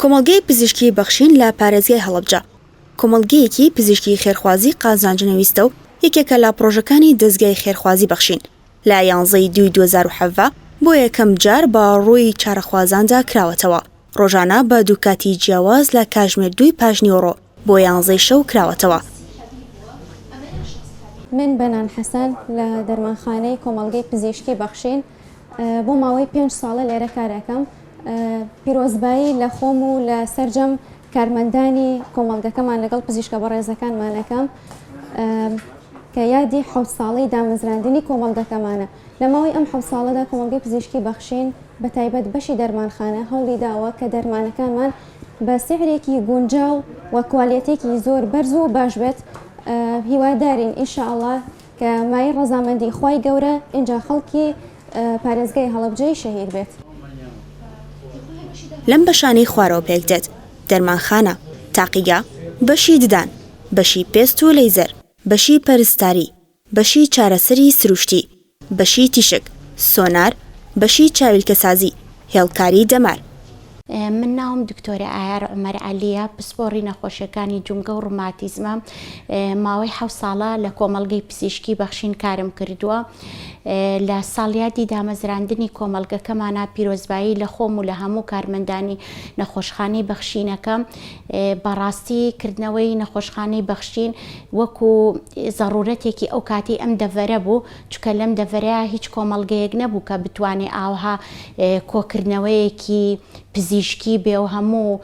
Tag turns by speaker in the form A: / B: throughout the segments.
A: کۆمەڵگەی پزیشکی بەخشین لە پارێزگای هەڵەبجە، کۆمەڵگەیەکی پزیشکی خێرخوازی قازانجنەویستە و یەکێکە لە پڕۆژەکانی دەزگای خێرخوازی بەخشین، لە یانزەی دووی 2017 بۆ یەکەم جار بە ڕووی چارەخوازاندا کراوەتەوە، ڕۆژانە بە دوو کاتی جیاواز لە کاژمێر دووی پاشنیوەڕۆ بۆ یانزەی شەو کراوەتەوە.
B: من بەنان حەسەن لە دەرمانخانەی کۆمەڵگەی پزیشکی بەخشین بۆ ماوەی پێنج ساڵە لێرە کار ئەکەم پیرۆزبایی لە خۆم و لە سەرجەم کارمەندانی کۆمەڵگەکەمان لەگەڵ پزیشکە بەڕێزەکانمان ئەکەم کە یادی حەوت ساڵەی دامەزراندنی کۆمەڵگەکەمانە لە ماوەی ئەم حەوت ساڵەدا کۆمەڵگەی پزیشکی بەخشین بە تایبەت بەشی دەرمانخانە هەوڵی داوە کە دەرمانەکانمان بە سعرێکی گونجاو و کوالێتێکی زۆر بەرز و باش بێت هیوادارین ان شاء اللە کە مایەی ڕەزامەندی خوای گەورە ئینجا خەڵکی پارێزگای هەڵەبجەی شەهید بێت.
A: لەم بەشانەی خوارەوە پێکدێت، دەرمانخانە، تاقیگە، بەشی ددان، بەشی پێست و لەیزەر، بەشی پەرستاری، بەشی چارەسەری سروشتی، بەشی تیشک، سۆنار، بەشی چاویلکەسازی، هێڵکاری دەمار.
C: من ناوم دکتۆرە ئایار عومەر عەلیە، پسپۆڕی نەخۆشیەکانی جومگە و ڕوماتیزمە، ماوەی حەوت ساڵە لە کۆمەڵگەی پزیشکی بەخشین کارم کردووە. لە ساڵیادی دامەزراندنی کۆمەڵگەکەمانا پیرۆزبایی لە خۆم و لە هەموو کارمەندانی نەخۆشخانەی بەخشینەکەم. بەڕاستی کردنەوەی نەخۆشخانەی بەخشین وەکو زەڕورەتێکی ئەو کاتەی ئەم دەڤەرە بوو، چونکە لەم دەڤەرەیا هیچ کۆمەڵگەیەک نەبوو کە بتوانێ ئاوها کۆکردنەوەیەکی پزیشکی بێ و هەموو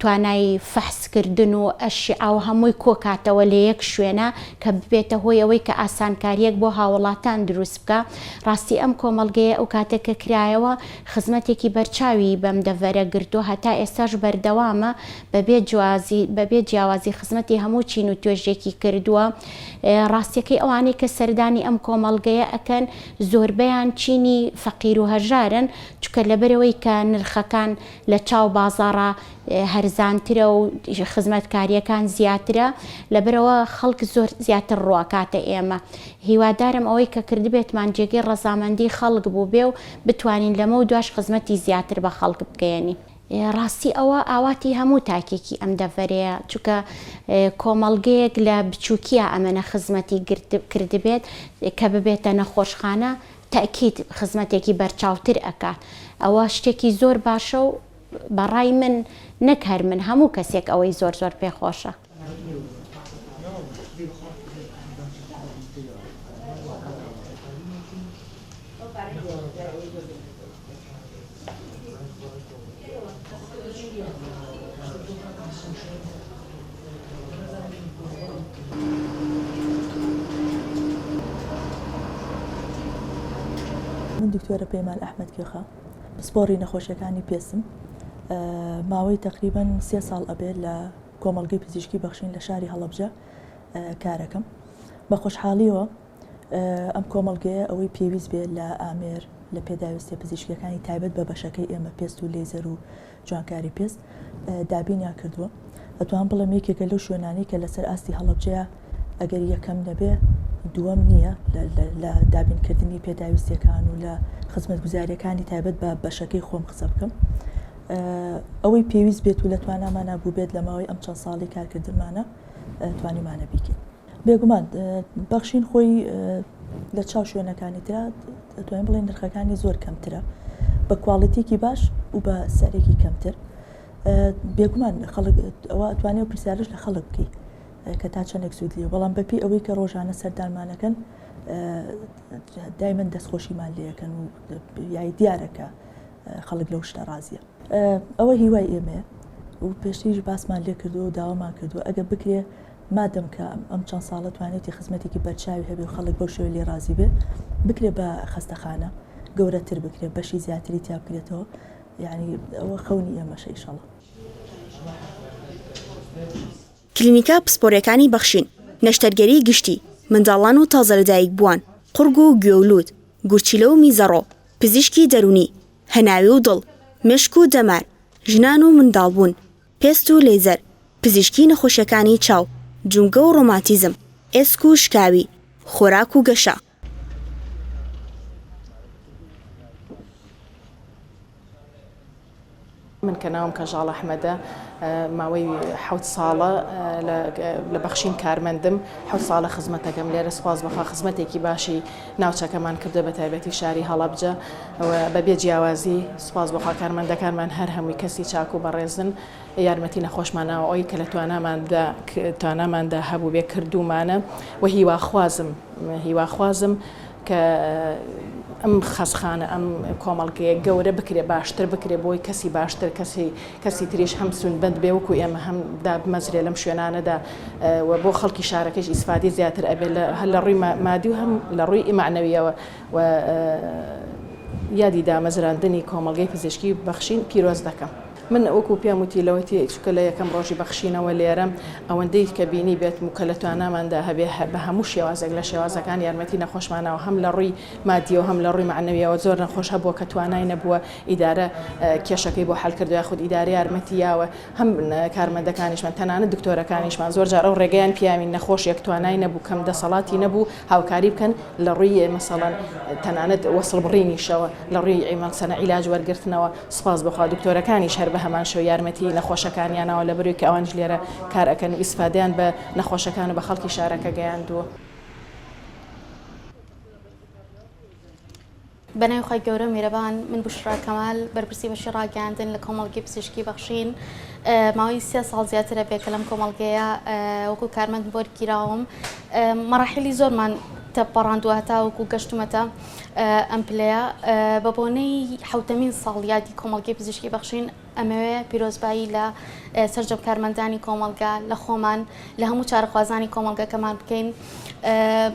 C: توانای فەحس کردن و ئەشیعە و هەمووی کۆکاتەوە لە یەک شوێنا کە ببێتە هۆی ئەوەی کە ئاسانکاریەک بۆ هاوڵاتان دروست بکا. ڕاستی ئەم کۆمەڵگەیە ئەو کاتە کە کرایەوە خزمەتێکی بەرچاوی بەم دەڤەرە گرتووە هەتا ئێستاش بەردەوامە بەبێ جوازی بەبێ جیاوازی خزمەتی هەموو چین و توێژێکی کردووە. ڕاستیەکەی ئەوانەی کە سەردانی ئەم کۆمەڵگەیە ئەکەن زۆربەیان چینی فەقیر و هەژارن چونکە لەبەرئەوەی کە نرخەکان لە چاو بازاڕا هەرزانترە و خزمەتکاریەکان زیاترە لەبەرئەوە خەڵک زۆر زیاتر ڕوئەکاتە ئێمە هیوادارم ئەوەی کە کردبێتمان جێگەی ڕەزامەندی خەڵک بووبێ و بتوانین لەمەو دواش خزمەتی زیاتر بە خەڵک بگەیەنین. ڕاستی ئەوە ئاواتی هەموو تاکێکی ئەم دەڤەرەیە، چونکە کۆمەڵگەیەک لە بچووکیا ئەمەنە خزمەتی کردبێت کە ببێتە نەخۆشخانە تەئکید خزمەتێکی بەرچاوتر ئەکات، ئەوە شتێکی زۆر باشە و بە ڕای من نەک هەر من هەموو کەسێک ئەوەی زۆر زۆر پێ خۆشە.
D: من دکتۆرە پەیمان ئەحمەد کوێخا پسپۆڕی نەخۆشیەکانی پێستم ماوەی تقریبا سێ ساڵ ئەبێت لە کۆمەڵگەی پزیشکی بەخشین لە شاری هەڵەبجە کارەکەم بە خۆشحاڵیەوە ئەم کۆمەڵگەیە ئەوەی پێویست بێت لە ئامێر، لە پێداویستیە پزیشکیەکانی تایبەت بە بەشەکەی ئێمە پێست و لەیزەر و جوانکاری پێست دابینیان کردووە. ئەتوانم بڵێم یەکێکە لەو شوێنانەی کە لەسەر ئاستی هەڵەبجەیە ئەگەر یەکەم نەبێ دووەم نییە لە دابینکردنی پێداویستیەکان و لە خزمەتگوزاریەکانی تایبەت بە بەشەکەی خۆم قسە بکەم. ئەوەی پێویست بێت و لە توانامانا بووبێت لە ماوەی ئەم چەند ساڵی کارکردنمانە توانیمانە بیکەین. بێگومان بەخشین خۆی لە چاو شوێنەکانی ترا دەتوانین بڵێن نرخەکانی زۆر کەمترە بە کواڵیتێکی باش و بە سەرێکی کەمتر بێگومان خەڵک ئەوە ئەتوانێت و پرسیارش لە خەڵک بکەی کە تا چەندێک سوود لێ بەڵام بەپی ئەوەی کە ڕۆژانە سەردانمانەکەن دایمەن دەستخۆشیمان لەکەن و یای دیارەکە خەڵک لەو شتە ڕازیە. ئەوە هیوای ئێمەیە و پێشتریش باسمان لێ کردووە و داوامان کردووە ئەگەر بکرێ مادەم کە ئەم چەند ساڵە توانێتی خزمەتێکی بەرچاوی هەبێ و خەڵک بەو شێوە لێ ڕازی بێ بکرێ بە خەستەخانە گەورەتر بکرێ بەشی زیاتری تیا بکرێتەوە یعنی ئەوە خەونی ئێمەشە ئیشەڵا.
A: کلینیکە پسپۆریەکانی بەخشین، نەشتەرگەری گشتی، منداڵان و تازەلەدایکبووان، قوڕگ و گوێ و لووت، گورچیلە و میزەڕۆ، پزیشکی دەروونی، هەناوی و دڵ، مێشک و دەمار، ژنان و منداڵبوون، پێست و لەیزەر، پزیشکی نەخۆشیەکانی چاو، جومگە و ڕۆماتیزم، ئێسک و شکاوی، خۆراک و گەشە.
E: من کە ناوم کەژاڵ ئەحمەدە ماوەی حەوت ساڵە لە بەخشین کارمەندم حەوت ساڵە خزمەتەکەم لێرە سوپاس بەخوا خزمەتێکی باشی ناوچەکەمان کردووە بە تایبەتی شاری هەڵەبجە و بەبێ جیاوازی سوپاس بەخوا کارمەندەکانمان هەر هەمووی کەسی چاک و بەڕێزن یارمەتی نەخۆشمان ناوە ئەوەی کە لە تواناماندا تواناماندا هەبوو بێ کردوومانە و هیواخوازم هیواخوازم کە ئەم خەسخانە ئەم کۆمەڵگەیە گەورە بکرێ باشتر بکرێ بۆی کەسی باشتر کەسی کەسی تریش هەم سوودمەند بێ وەکو ئێمە هەم دابمەزرێ لەم شوێنانەدا و بۆ خەڵکی شارەکەش ئیسفادەی زیاتر ئەبێ لە هەر لە ڕووی مادی و هەم لە ڕووی مەعنەویەوە و یادی دامەزراندنی کۆمەڵگەی پزیشکی بەخشین پیرۆز دەکەم. من وەکو پێم وتی لەوەتی چونکە لە یەکەم ڕۆژی بەخشینەوە لێرەم ئەوەندەی کە بینی بێتم و کە لە تواناماندا هەبێ بە هەموو شێوازێک لە شێوازەکان یارمەتی نەخۆشمانەوە هەم لە ڕووی مادیەوە هەم لە ڕووی مەعنەویەوە زۆر نەخۆش هەبووە کە توانای نەبووە ئیدارە کێشەکەی بۆ حەل کردووە یاخود ئیدارە یارمەتی یاوە هەم کارمەندەکانیشمان تەنانەت دکتۆرەکانیشمان زۆر جار ئەو ڕێگەیان پیاوین نەخۆشێک توانای نەبوو کەم دەسەڵاتی نەبوو هاوکاری بکەن لە ڕووی مەسەڵەن تەنانەت وەسڵ بڕینیشەوە لە ڕووی مەسەلەن عیلاج وەرگرتنەوە سوپاس بۆ خوا دکتۆرەکانیش هەر بە هەمان شێوە یارمەتی نەخۆشەکانیانەوە لەبەروی کە ئەوانیش لێرە کار ئەکەن و ئیسفادەیان بە نەخۆشەکان و بە خەڵکی شارەکە گەیاندووە.
F: بەناوی خوای گەورە و میرەبان من بوشرا کەمال بەرپرسی بەشی ڕاگەیاندن لە کۆمەڵگەی پزیشکی بەخشین ماوەی سێ ساڵ زیاترە بێ کە لەم کۆمەڵگەیە وەکو کارمەند وەرگیراوم مەڕاحیلی زۆرمان تێپەڕاندووە هەتاوەکو گەشتومەتە ئەم پلەیە بە بۆنەی حەوتەمین ساڵیادی کۆمەڵگەی پزیشکی بەخشین ئەمەوێ پیرۆزبایی لە سەرجەم کارمەندانی کۆمەڵگە لە خۆمان لە هەموو چارەخوازانی کۆمەڵگەکەمان بکەین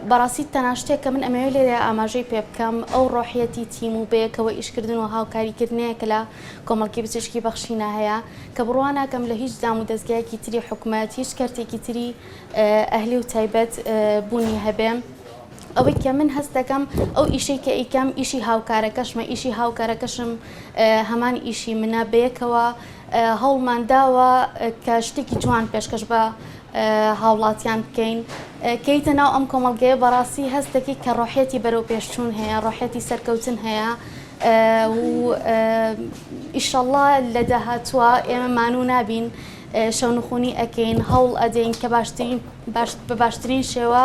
F: بەڕاستی تەنها شتێک کە من ئەمەوێ لێرە ئاماژەی پێ بکەم ئەو ڕۆحیەتی تیم و بەیەکەوە ئیشکردن و هاوکاریکردنەیە کە لە کۆمەڵگەی پزیشکی بەخشینە هەیە کە بڕوا ناکەم لە هیچ دام و دەزگایەکی تری حکومەت هیچ کەرتێکی تری ئەهلی و تایبەت بوونی هەبێ. ئەوەی کە من هەست دەکەم ئەو ئیشەی کە ئەیکەم ئیشی هاوکارەکەشمە، ئیشی هاوکارەکەشم هەمان ئیشی منە، بەیەکەوە هەوڵمان داوە کە شتێکی جوان پێشکەش بە هاوڵاتیان بکەین. کەیتە ناو ئەم کۆمەڵگەیە بەڕاستی هەست دەکەی کە ڕۆحیەتی بەرەوپێشچوون هەیە، ڕۆحیەتی سەرکەوتن هەیە و ئیشەڵڵا لە داهاتووە ئێمە مانوو نابین شەونخونی ئەکەین، هەوڵ ئەدەین کە باشترین بە باشترین شێوە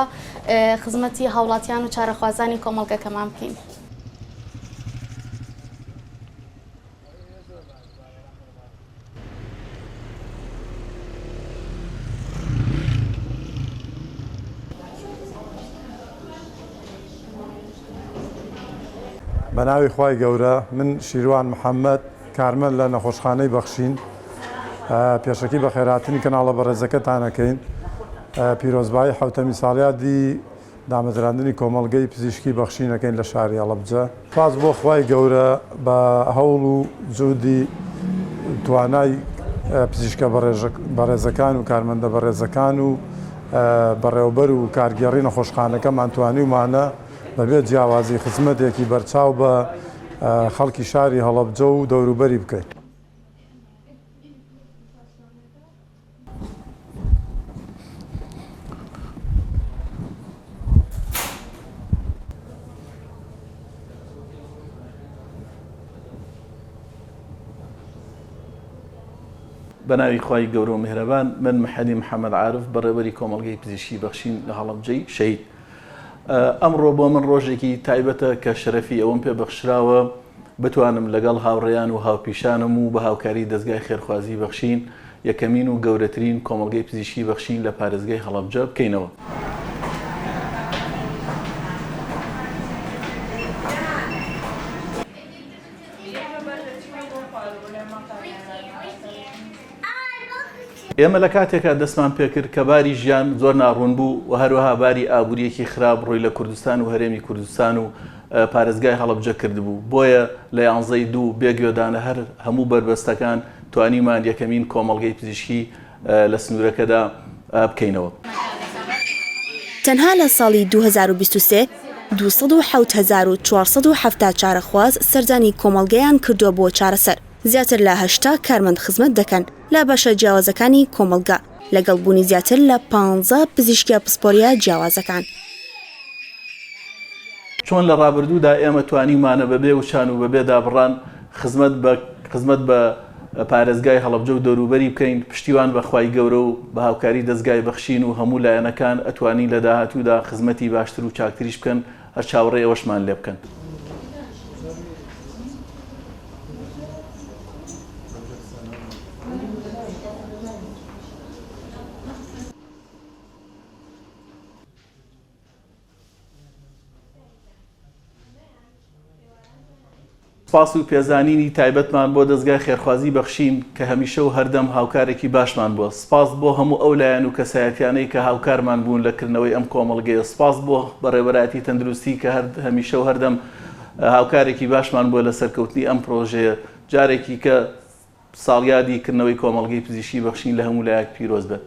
F: خزمەتی هاوڵاتیان و چارەخوازانی کۆمەڵگەکەمان بکەین.
G: بەناوی خوای گەورە من شیروان محەمەد کارمەند لە نەخۆشخانەی بەخشین پێشەکی بەخێرهاتنی کەناڵە بەڕێزەکەتان ئەکەین پیرۆزبایی حەوتەمین ساڵیادی دامەزراندنی کۆمەڵگەی پزیشکی بەخشین ئەکەین لە شاری هەڵەبجە. سوپاس بۆ خوای گەورە بە هەوڵ و جوهدی توانای پزیشکە بەڕێزەکان و کارمەندە بەڕێزەکان و بەڕێوەبەر و کارگێڕی نەخۆشخانەکەمان توانیومانە بەبێ جیاوازی خزمەتێکی بەرچاو بە خەڵکی شاری هەڵەبجە و دەوروبەری بکەین.
H: بەناوی خوای گەورە و میهرەبان من محەدی محەمەد عارف بەڕێوەبەری کۆمەڵگەی پزیشکی بەخشین لە هەڵەبجەی شەهید ئەمڕۆ بۆ من ڕۆژێکی تایبەتە کە شەرەفی ئەوەم پێ بەخشراوە بتوانم لەگەڵ هاوڕێیان و هاوپیشانم و بە هاوکاری دەزگای خێرخوازی بەخشین یەکەمین و گەورەترین کۆمەڵگەی پزیشکی بەخشین لە پارێزگای هەڵەبجە بکەینەوە. ئێمە لە کاتێکا دەستمان پێکرد کە باری ژیان زۆر ناڕوون بوو و هەروەها باری ئابوورییەکی خراپ ڕووی لە کوردستان و هەرێمی کوردستان و پارێزگای هەڵەبجە کردبوو، بۆیە لە یانزەی دوو بێ گوێدانە هەر هەموو بەربەستەکان توانیمان یەکەمین کۆمەڵگەی پزیشکی لە سنوورەکەدا بکەینەوە.
A: تەنها لە ساڵی 2023 207,470 چارەخواز سەردانی کۆمەڵگەیان کردووە بۆ چارەسەر، زیاتر لە 80 کارمەند خزمەت دەکەن لە بەشە جیاوازەکانی کۆمەڵگە، لەگەڵ بوونی زیاتر لە پانزە پزیشکە پسپۆریە جیاوازەکان.
H: چۆن لە ڕابردوودا ئێمە توانیومانە بەبێ وچان و بەبێ دابڕان خزمەت بە خزمەت بە. پارێزگای هەڵەبجە و دەوروبەری بکەین، پشتیوان بە خوای گەورە و بە هاوکاری دەزگای بەخشین و هەموو لایەنەکان ئەتوانین لە داهاتوودا خزمەتی باشتر و چاکتریش بکەن، هەر چاوەڕێی ئەوەشمان لێ بکەن. سپاس و پێزانینی تایبەتمان بۆ دەزگای خێرخوازی بەخشین کە هەمیشە و هەردەم هاوکارێکی باشمان بووە. سپاس بۆ هەموو ئەو لایەن و کەسایەتیانەی کە هاوکارمان بوون لە کردنەوەی ئەم کۆمەڵگەیە. سپاس بۆ بەڕێوەبەرایەتی تەندروستی کە هەر هەمیشە و هەردەم هاوکارێکی باشمان بووە لە سەرکەوتنی ئەم پرۆژەیە. جارێکی کە ساڵیادی کردنەوەی کۆمەڵگەی پزیشکی بەخشین لە هەموو لایەک پیرۆز بێت.